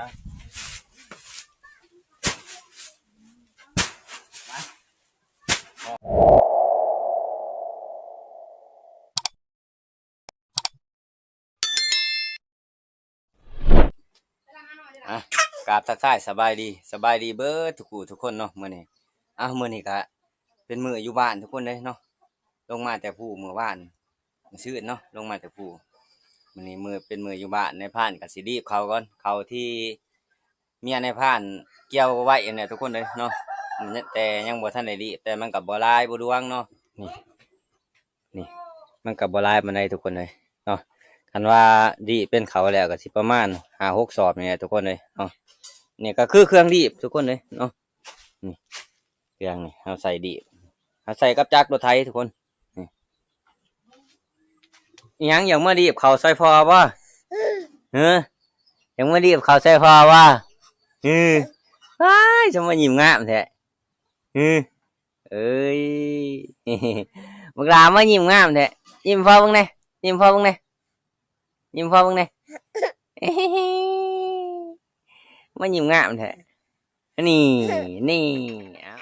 ອ່ະ ກາບທັກທາຍສະບາຍດີ ສະບາຍດີເບິດທຸກຜູ້ທຸກຄົນເນາະ ມື້ນີ້ ອ່ະ ມື້ນີ້ກະເປັນມື້ຢູ່ບ້ານທຸກຄົນເລີຍເນາະ ລົງມາແຕ່ພູມື້ວານ ມື້ຊືນເນາະ ລົງມາແຕ່ພູ ມື້ນີ້ມື້ ເປັນມື້ຢູ່ບ້ານ ນາຍພານກະຊິລີບເຂົ້າກ່ອນ ເຂົ້າທີ່ເມຍນາຍພານກ່ຽວໄວ້ຫັ້ນແຫຼະທຸກຄົນເອີຍເນາະ ແຕ່ຍັງບໍ່ທັນໄດ້ລີບ ແຕ່ມັນກະບໍ່ຫຼາຍບໍ່ຫຼວງເນາະ ນີ້ ນີ້ ມັນກະບໍ່ຫຼາຍປານໃດທຸກຄົນເອີຍເນາະ ຄັນວ່າລີບເປັນເຂົ້າແລ້ວກະຊິປະມານຫ້າຫົກສອບນີ້ແຫຼະທຸກຄົນເອີຍເນາະ ນີ້ກະຄືເຄື່ອງລີບທຸກຄົນເອີຍເນາະ ນີ້ ເຄື່ອງນີ້ເຮົາໃສ່ລີບ ເຮົາໃສ່ກັບຈັກລົດໄຖທຸກຄົນ ນີ້ ອີຫຍັງ ຢາກມາລີບເຂົ້າໃສ່ພໍ່ບໍ່? ເອີ ຢາກມາລີບເຂົ້າໃສ່ພໍ່ບໍ່? ເອີ ວ້າຍ ສະມາຍິ້ມງາມແທ້ ເອີ ເອີຍ ບັກຫຼ້າມາຍິ້ມງາມແທ້ ຍິ້ມໃຫ້ພໍ່ເບິ່ງແດ່ ຍິ້ມໃຫ້ພໍ່ເບິ່ງແດ່ ຍິ້ມໃຫ້ພໍ່ເບິ່ງແດ່ ມາຍິ້ມງາມແທ້ ນີ້ ນີ້ ເອົາ.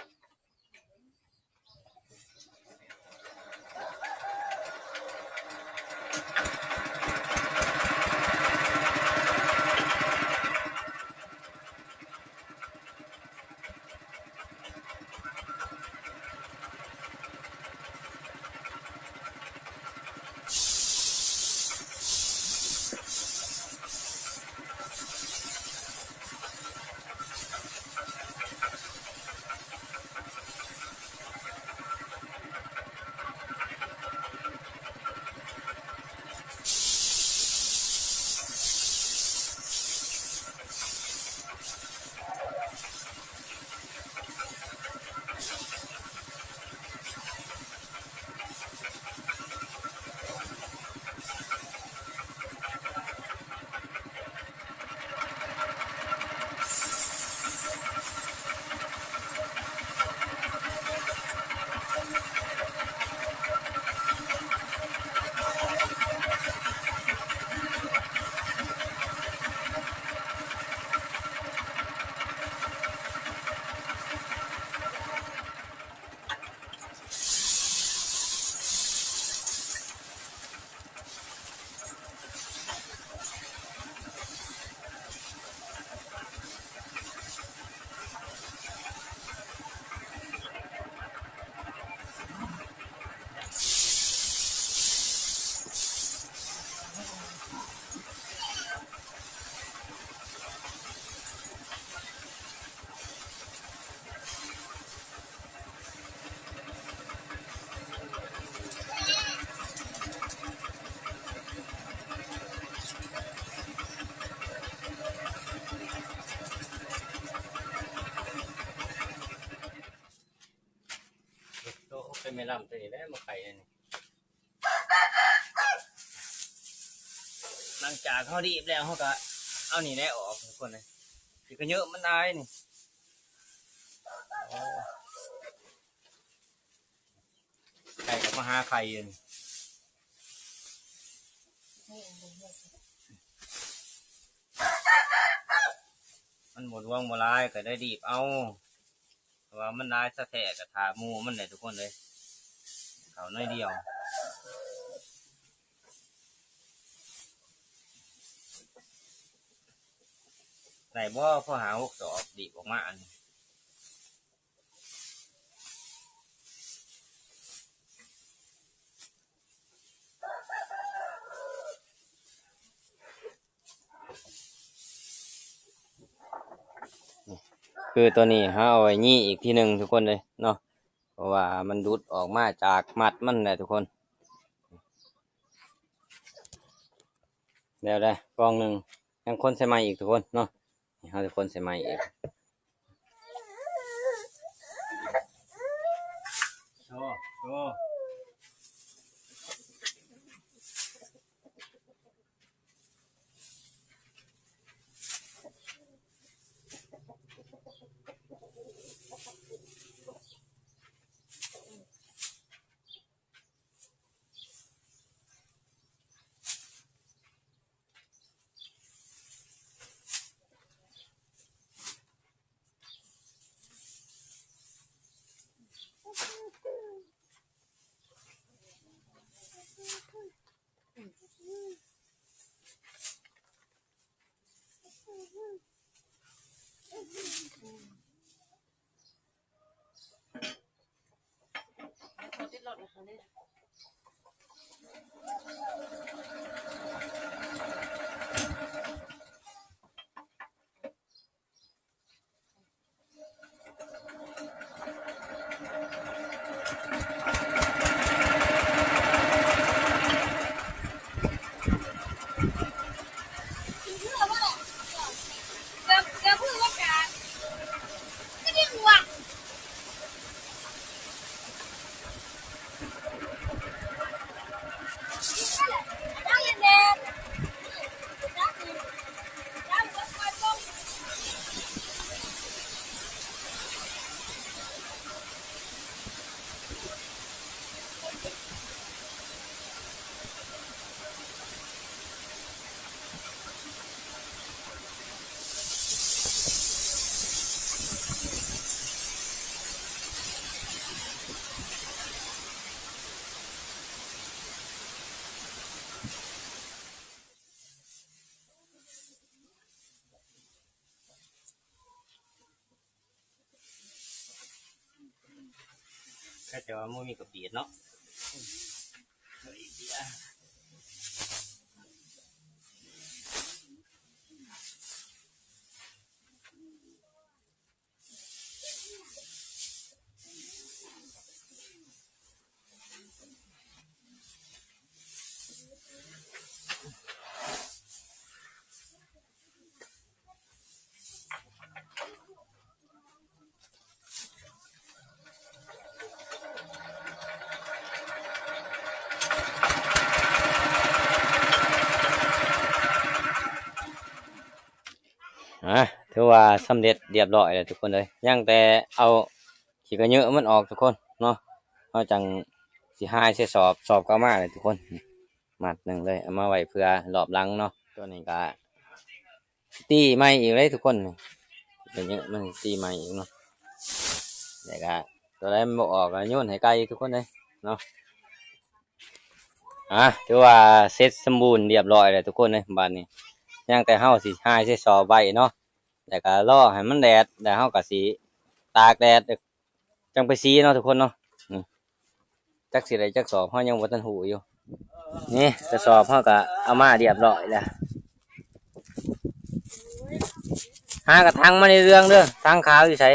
ໂຕ ເປັນແມ່ລຳໂຕນີ້ແຫຼະມາໄຂ່ອັນນີ້ ຫຼັງຈາກເຮົາລີບແລ້ວ ເຮົາກະເອົານີ້ແຫຼະອອກທຸກຄົນເອີຍ ຊິກະເຍີະມັນຫຼາຍນີ້ ໂອ້ ໄຂ່ກະມາຫາໄຂ່ຢູ່ນີ້ ມັນບໍ່ຫຼວງບໍ່ຫຼາຍກະໄດ້ລີບເອົາ ເພາະວ່າມັນຫຼາຍຊະແທ້ກະຖ້າໝູ່ມັນແຫຼະທຸກຄົນເອີຍ ເຂົ້າໜ້ອຍດຽວ ໄດ້ບໍ່ ພໍຫ້າຫົກສອບ ລີບອອກມາອັນ ຄືໂຕນີ້ເຮົາເອົາໄວ້ຢີ້ອີກທີໜຶ່ງທຸກຄົນເອີຍເນາະ ເພາະວ່າມັນຫຼຸດອອກມາຈາກມັດມັນແຫຼະທຸກຄົນ ແລ້ວໄດ໋ ກອງໜຶ່ງ ຍັງຄົນໃສ່ໃໝ່ອີກທຸກຄົນເນາະ ເຮົາຈະຄົນໃສ່ໃໝ່ອີກ. ໂຊ ໂຊ. ໂ ແຕ່ວ່າບໍ່ມີກະປິດເນາະ. ອ່າ ຖືວ່າສຳເລັດລຽບຮ້ອຍແລ້ວທຸກຄົນເອີຍ, ຍັງແຕ່ເອົາຂີ້ກະເຍາະມັນອອກທຸກຄົນເນາະ. ເຮົາຈັ່ງຊິຫາຍໃສ່ສອບ, ສອບກໍເອົາມາເລີຍທຸກຄົນ, ມັດໜຶ່ງເລີຍ, ເອົາມາໄວ້ເພື່ອລອບຫຼັງເນາະ. ຕົວນີ້ກໍ ຕີໃໝ່ອີກເລີຍທຸກຄົນ, ເຍອະມັນຕີໃໝ່ອີກເນາະ. ແລ້ວກະຕົວໃດມັນບໍ່ອອກກະໂຍນໃຫ້ໄກ່ທຸກຄົນເອີຍເນາະ. ອ່າ ຖືວ່າເສັດສົມບູນລຽບຮ້ອຍແລ້ວທຸກຄົນເອີຍ. ບາດນີ້ຍັງແຕ່ເຮົາຊິຫາຍໃສ່ສອບໄວ້ເນາະ, ແລ້ວກະລໍໃຫ້ມັນແດດ, ແລ້ວເຮົາກະຊິຕາກແດດ ຈັ່ງໄປສີເນາະທຸກຄົນເນາະ. ນີ້ ຈັກຊິໄດ້ຈັກສອບ ເຮົາຍັງບໍ່ທັນຮູ້ຢູ່. ນີ້ກະສອບເຮົາກະເອົາມາລຽບຮ້ອຍແລ້ວ. ຫາກະຖັງມາໃນເລື່ອງເດີ, ຖັງຂາວຢູ່ໃສ?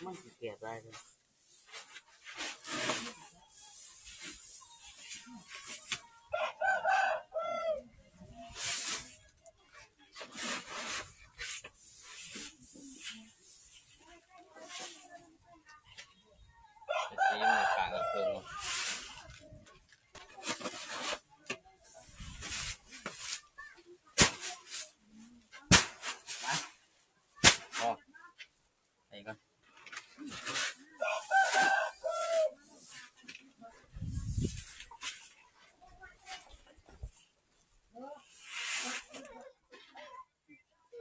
ມັນຊິແກບຫຼາຍເດ້. ໄປກ່ອນ.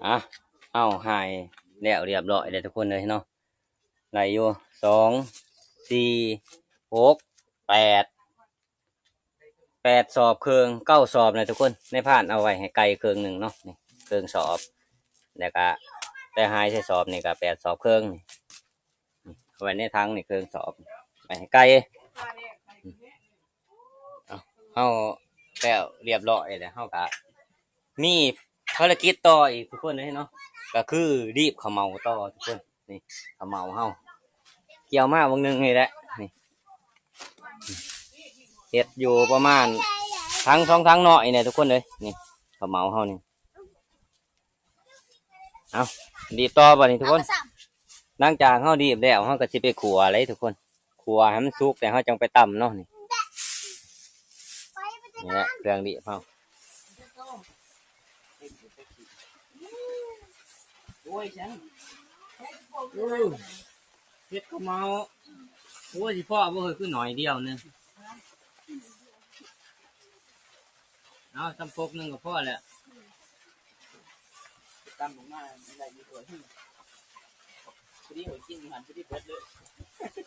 ອ່ະ ເຮົາຫາຍແລ້ວລຽບຮ້ອຍແລ້ວທຸກຄົນເອີຍເນາະ. ໄດ້ຢູ່ ສອງ ສີ່ ຫົກ ແປດ ແປດສອບເຄິ່ງ ເກົ້າສອບນະທຸກຄົນ. ໃນພານເອົາໄວ້ໃຫ້ໄກ່ເຄິ່ງໜຶ່ງເນາະ, ນີ້ເຄິ່ງສອບ, ແລ້ວກະໄດ້ຫາຍໃສ່ສອບນີ້ກະແປດສອບເຄິ່ງ. ນີ້ ນີ້ ເອົາໄວ້ໃນຖັງນີ້ເຄິ່ງສອບ ໄປໃຫ້ໄກ່. ເອົາ ເຮົາແລ້ວລຽບຮ້ອຍແລ້ວ ເຮົາກະມີພາລະກິດຕໍ່ອີກທຸກຄົນເອີຍເນາະ, ກະຄືລີບເຂົ້າເໝົາຕໍ່ທຸກຄົນ. ນີ້ເຂົ້າເໝົາເຮົາ ກ່ຽວມາຫວ່າງໜຶ່ງນີ້ແຫຼະ ນີ້ ເຮັດຢູ່ປະມານຖັງສອງຖັງນ້ອຍນີ້ທຸກຄົນເອີຍ ນີ້ ເຂົາເໝົາເຮົານີ້. ເອົາ ດີບຕໍ່ບາດນີ້ທຸກຄົນ ຫຼັງຈາກເຮົາດີບແລ້ວ ເຮົາກໍຊິໄປຂົ້ວເລີຍທຸກຄົນ ຂົ້ວໃຫ້ມັນສຸກ ແລ້ວເຮົາຈັ່ງໄປຕຳເນາະ ນີ້ ນີ້ແຫຼະເຄື່ອງດີບເຮົາ. ໂອ້ຍ ເຮັດເຂົ້າເໝົາ ໂອ້ຍ ຊິພໍບໍ່ເຮີ້ຍ ຄືໜ້ອຍດຽວໜຶ່ງ ເອົາ ຊຳປົກໜຶ່ງກໍພໍແລ້ວ ຕຳອອກມາໄດ້ຢູ່ຖ້ວຍ ພໍດີຂ້ອຍກິນຢູ່ຫັ້ນ ພໍດີເບິດເລີຍ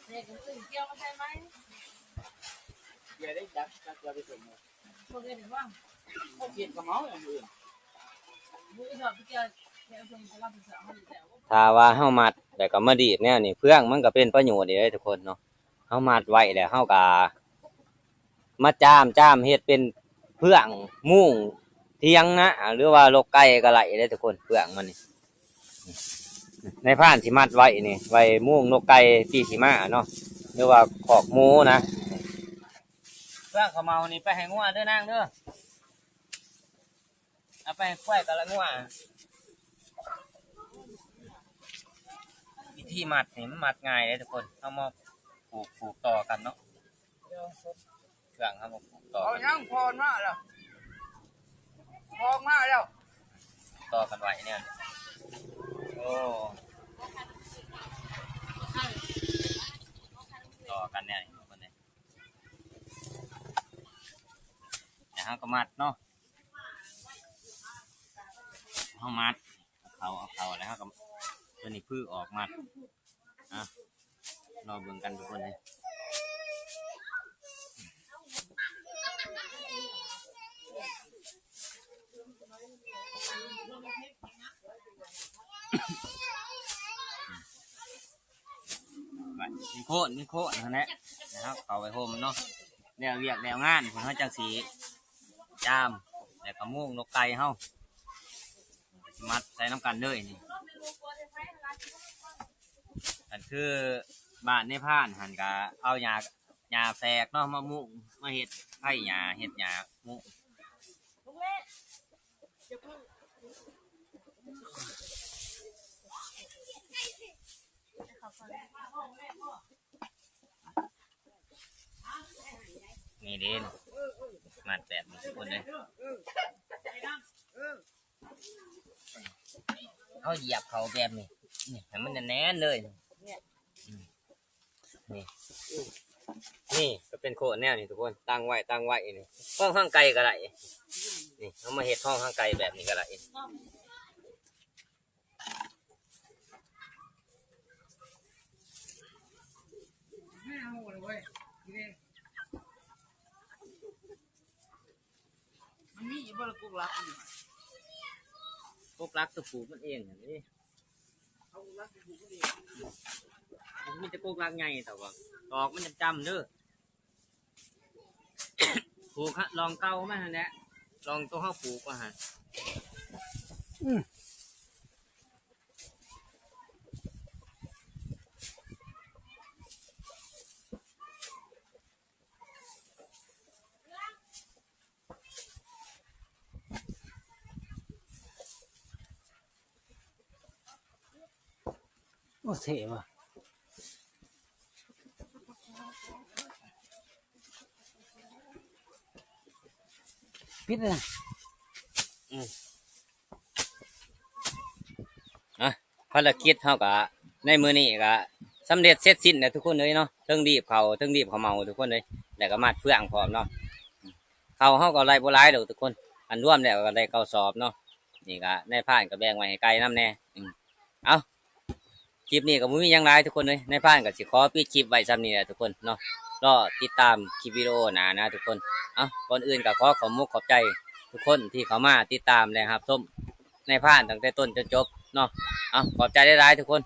ແມ່ກໍເອົາເກີວມາໃສ່ໃໝ່ ເກືອໄດ້ຈັກ ຈັກເກືອໄປສົ່ງ ບໍ່ເກີວວ່າ ເຮັດເຂົ້າເໝົາຢ່າງອື່ນ ບໍ່ໄດ້ດອກເກືອ ແລ້ວສົ່ງຕະຫຼາດເຊົ້າ ຖ້າວ່າເຮົາມັດ ແລ້ວກໍມາດີບແນວນີ້ ເຟືອງມັນກໍເປັນປະໂຫຍດອີກເດ້ທຸກຄົນເນາະ ເຮົາມັດໄວ້ແລ້ວ ເຮົາກໍມາຈາມ ຈາມເຮັດເປັນເຟືອງມຸງຖຽງນາ ຫຼືວ່າລົກໄກ່ກໍໄດ້ເດ້ທຸກຄົນ ເຟືອງມັນນີ້ ນາຍພານຊິມັດໄວ້ນີ້ ໄວ້ມຸງນົກໄກ່ປີຊິມາເນາະ ຫຼືວ່າຄອກໝູນະ ເຟືອງເຂົ້າເໝົານີ້ໄປໃຫ້ງົວເດີນາງເດີ. ເອົາໄປໃຫ້ຄວາຍກັບລະງົວ ວິທີມັດນີ້ມັນມັດງ່າຍເດ້ທຸກຄົນ ເຮົາມາຜູກ ຜູກຕໍ່ກັນເນາະ ເຟືອງເຮົາມາຜູກຕໍ່ ເອົາຫຍັງ ພອນມາແລ້ວ ພອນມາແລ້ວ ຕໍ່ກັນໄວ້ແນວນີ້ ໂອ້ ຕໍ່ກັນແນວນີ້ທຸກຄົນເອີຍ ແລ້ວເຮົາກໍມັດເນາະ ເຮົາມັດ ເອົາເຂົ້າ ເອົາເຂົ້າ ແລ້ວເຮົາກໍ ຕົວນີ້ຜືອອອກມັດ ອ່ະ ລໍເບິ່ງກັນທຸກຄົນເອີຍ ມີໂຄນ ມີໂຄນຫັ້ນແຫຼະ ແລ້ວເຮົາເຂົ້າໄປໂຮມເນາະ ແລ້ວວຽກແລ້ວງານ ເຮົາຈັ່ງຊິຈາມ ແລ້ວກໍມຸງນົກໄກ່ເຮົາ ມັດໃສ່ນຳກັນເລີຍນີ້ ອັນຄືບ້ານໃນພານຫັ້ນກໍເອົາຫຍ້າ ຫຍ້າແຝກເນາະ ມາມຸງ ມາເຮັດໄພຫຍ້າ ເຮັດຫຍ້າມຸງ ນີ້ເດ້ ມັດແບບນີ້ທຸກຄົນເດີ ເຮົາຢຽບເຂົ້າແບບນີ້ ນີ້ ໃຫ້ມັນແໜ້ນໆເລີຍ ນີ້ ນີ້ ນີ້ກໍເປັນໂຄນແນວນີ້ທຸກຄົນ ຕັ້ງໄວ້ ຕັ້ງໄວ້ນີ້ ຮອງຮັງໄກ່ກໍໄດ້ ນີ້ ເຮົາມາເຮັດຮອງຮັງໄກ່ແບບນີ້ກໍໄດ້ ມັນມີຢູ່ບໍ່ລະກົກຫຼັກມັນ? ກົກຫຼັກຕົວປູກມັນເອງຫັ້ນເດ້. ເອົາກົກຫຼັກໄປປູກມັນເອງ. ມັນມີແຕ່ກົກຫຼັກໃຫຍ່ ແຕ່ວ່າດອກມັນຈຳໆເດີ. ປູກຮະ ຮ່ອງເກົ່າມັນຫັ້ນແຫຼະ ຮ່ອງຕົວເຮົາປູກວ່າຫັ້ນ. ອືມ. ໂອ້ ເທ່ວ່ະ. ປິດເລີຍນະ. ອືມ. ອ່ະ ພາລະກິດເຮົາກະໃນມື້ນີ້ກະສຳເລັດເສັດສິ້ນແລ້ວທຸກຄົນເອີຍເນາະ, ເທິງດີບເຂົ້າ ເທິງດີບເຂົ້າເໝົາທຸກຄົນເອີຍ, ແລ້ວກະມັດເຟືອງພ້ອມເນາະ. ເຂົ້າເຮົາກໍໄດ້ບໍ່ຫຼາຍດອກທຸກຄົນ, ອັນລວມແລ້ວກໍໄດ້ເກົ້າສອບເນາະ. ນີ້ກະນາຍພານກໍແບ່ງໄວ້ໃຫ້ໄກ່ນຳແດ່. ອືມ ເອົາ ຄລິບນີ້ກໍບໍ່ມີຫຍັງຫຼາຍທຸກຄົນເອີຍ, ນາຍພານກໍຊິຂໍປິດຄລິບໄວ້ສ່ຳນີ້ແຫຼະທຸກຄົນເນາະ. ລໍຕິດຕາມຄລິບວິດີໂອໜ້ານະທຸກຄົນ. ເອົາ ກ່ອນອື່ນກໍຂໍຂອບມຸກຂອບໃຈທຸກຄົນທີ່ເຂົ້າມາຕິດຕາມ ແລະ ຮັບຊົມນາຍພານຕັ້ງແຕ່ຕົ້ນຈົນຈົບເນາະ. ເອົາ ຂອບໃຈຫຼາຍໆທຸກຄົນ.